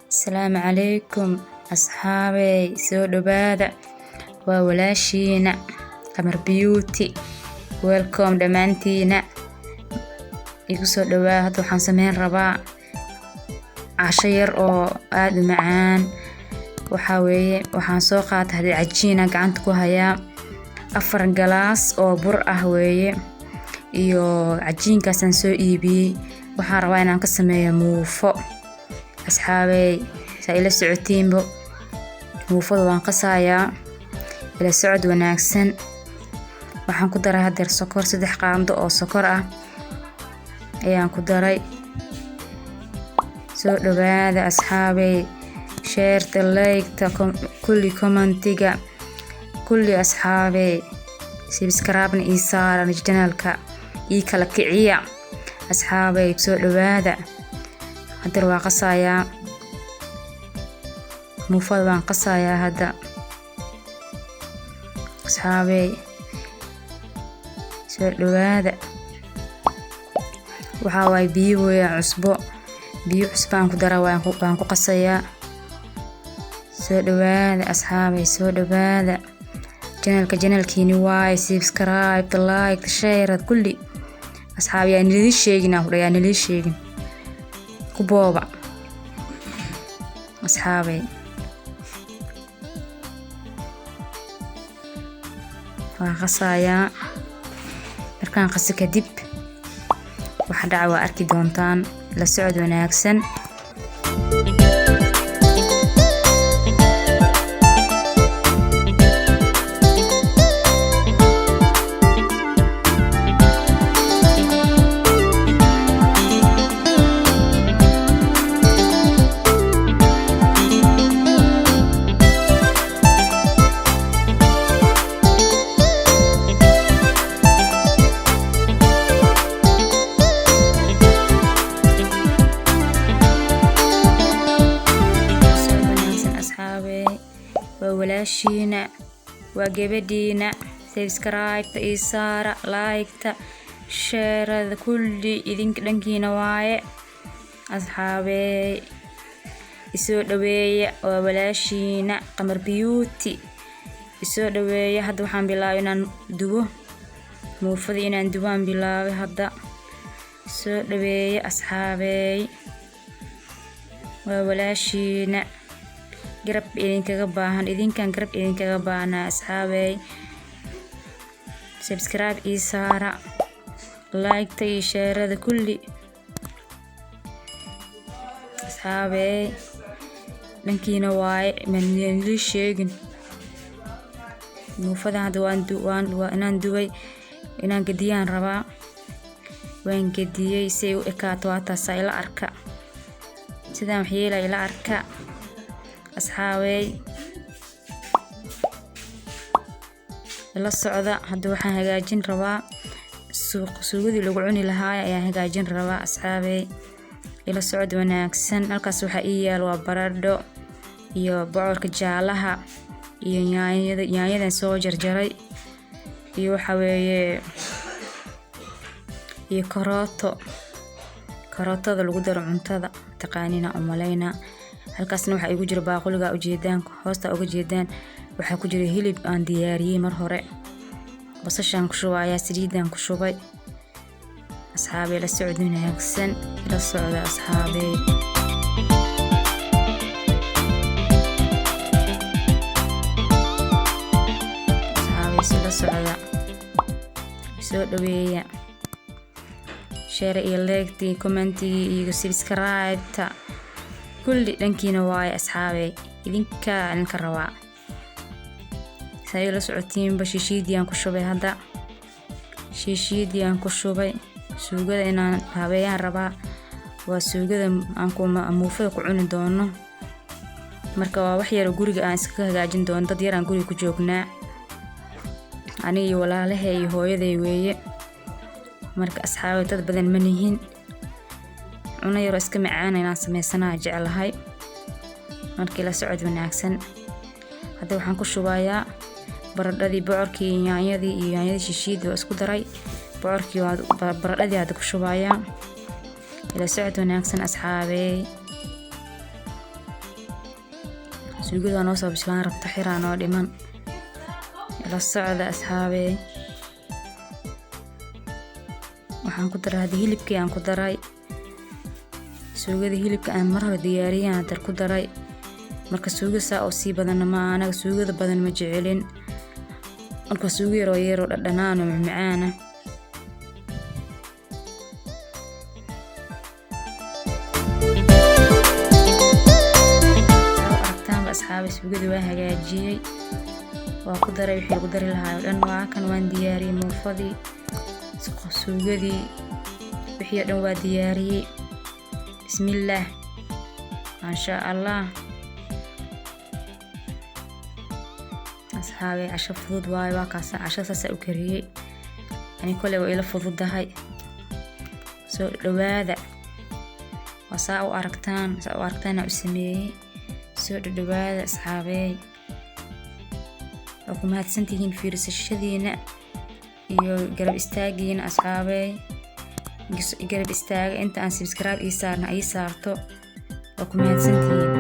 Asalaamu calaykum asxaabey, soo dhawaada. Waa walaashiina Qamar Beauty. Welcome dhammaantiina, igu soo dhawaada. Hadda waxaan sameyn rabaa casho yar oo aada u macaan. Waxaa weeye, waxaan soo qaatay hadii cajiina gacanta ku hayaa 4 galaas oo bur ah weeye, iyo cajiinkaasaan soo iibiyey. Waxaan rabaa inaan ka sameeyo muufo. Asxaabey, saa ila socotiinbo, muufada waan qasayaa. Ila socod wanaagsan. Waxaan ku daray hadeer sokor, 3 qaando oo sokor ah ayaan ku daray. Soo dhawaada asxaabey, share-ta, like-ta, kulli, comment-iga kulli. Asxaabey, subscribe-na ii saara channel-ka, ii kala kiciya. Asxaabey, soo dhawaada. Hadeer waa qasayaa muufada, waan qasayaa hadda. Asxaabey, soo dhawaada. Waxaa waaye biyo weeyaan, cusbo, biyo cusbaan ku dara, waan ku qasayaa. Soo dhawaada asxaabey, soo dhawaada. Channel-ka channel-kiini waaye. Subscribe, like, share kulli. Asxaab, yaa nilii sheegin, aan ku dhahay, yaa nilii sheegin, ku booba. Asxaabey, waan qasayaa. Markaan qaso kadib waxa dhaca waa arki doontaan. La socod wanaagsan. Socod wanaagsan asxaabey, waa walaashiina, waa gabadhiina. Subscribe-ta ii saara, like-ta, share-da kulli idinka dhankiina waaye. Asxaabey, isoo dhaweeya. Waa walaashiina Qamar Beauty, isoo dhaweeya. Hadda waxaan bilaabay inaan dubo muufadii, inaan dubaan bilaabay hadda. Soo dhaweeya asxaabey, waa walaashiina, garab idinkaga baahan, idinkan garab idinkaga baahnaa. Asxaabey, subscribe ii saara, like-ta iyo share-da kulli. Asxaabey, dhankiina waaye, manilii sheegin. Muufada hadda waan waa inaan dubay, inaan gediyaan rabaa. Waan gediyey si ay u ekaato. Waa taasaa, ila arka sidaan wax yeelaya, ila arka asxaabey, ila socda. Hadda waxaan hagaajin rabaa suugadii lagu cuni lahaa ayaan hagaajin rabaa. Asxaabey, ila socod wanaagsan. Halkaas waxaa ii yaal waa baradho iyo bocorka jaalaha iyo yaanyada, yaanyadan soo jarjaray, iyo waxa weeye iyo karooto, karootada lagu daro cuntada, taqaanina umaleynaa. Halkaasna waxaa igu jira baaquliga ujeedaan, hoosta uga jeedaan, waxaa ku jira hilib aan diyaariyey mar hore. Basashaan ku shubayaa, saliidaan ku shubay. Asxaabey, la socod wanaagsan, ila socda asxaabey. Asxaabey, sila socda, soo dhaweeya. Share iyo like-tii, comment-igii iyo subscribe-ta kulli dhankiina waaye. Asxaabey, idinka idinka rabaa. Saa ila socotiinba, shishiidii aan ku shubay hadda, shiishiidii aan ku shubay. Suugada inaan habeeyaan rabaa, waa suugada aan ku muufada ku cuni doono. Marka waa wax yar oo guriga aan iskaga hagaajin doono. Dad yar aan guriga ku joognaa, aniga iyo walaalahay iyo hooyaday weeye. Marka asxaabay, dad badan ma nihin. Cuno yaroo iska macaana inaan sameysanaa jeclahay. Markii la socod wanaagsan. Hadda waxaan ku shubayaa baradhadii, bocorkii iyo yaanyadii, iyo yaanyadii shishiidii waa isku daray. Bocorkii waa baradhadii hadda ku shubayaa. Ila socod wanaagsan asxaabey. Suugada waa noo soo bislaan rabta, xiraa noo dhiman. La socda, asxaabey. Waxaan ku daray hadda hilibkii aan ku daray suugada. Hilibka aan mar hore diyaariyay aan hadda ku daray. Marka suugo saa oo sii badanna ma aha, anaga suugada badan ma jecelin. Marka suugo yar oo yar oo dhadhanaan oo macmacaan ah. Saa u aragtaanba, asxaabay, suugadii waa hagaajiyey, waa ku daray wixii lagu dari lahaa oo dhan. Waa kan, waan diyaariyey muufadii, suugadii, wixii oo dhan waa diyaariyey. Bismillaah, maasha Allah. Asxaabay, casho fudud waaye. Waa kaasa, casho saasaa u kariyey ani. Kole waa ila fududahay. Soo dhawaada. Waa saa u aragtaan, saa u aragtaan u sameeyey. Soo dhadhawaada, asxaabey. Waa ku mahadsantihiin fiirsashadiina iyo garab istaagiina. Asxaabey, garab istaaga. Inta aan subscribe ii saarna ii saarto, waa ku mahadsantihiin.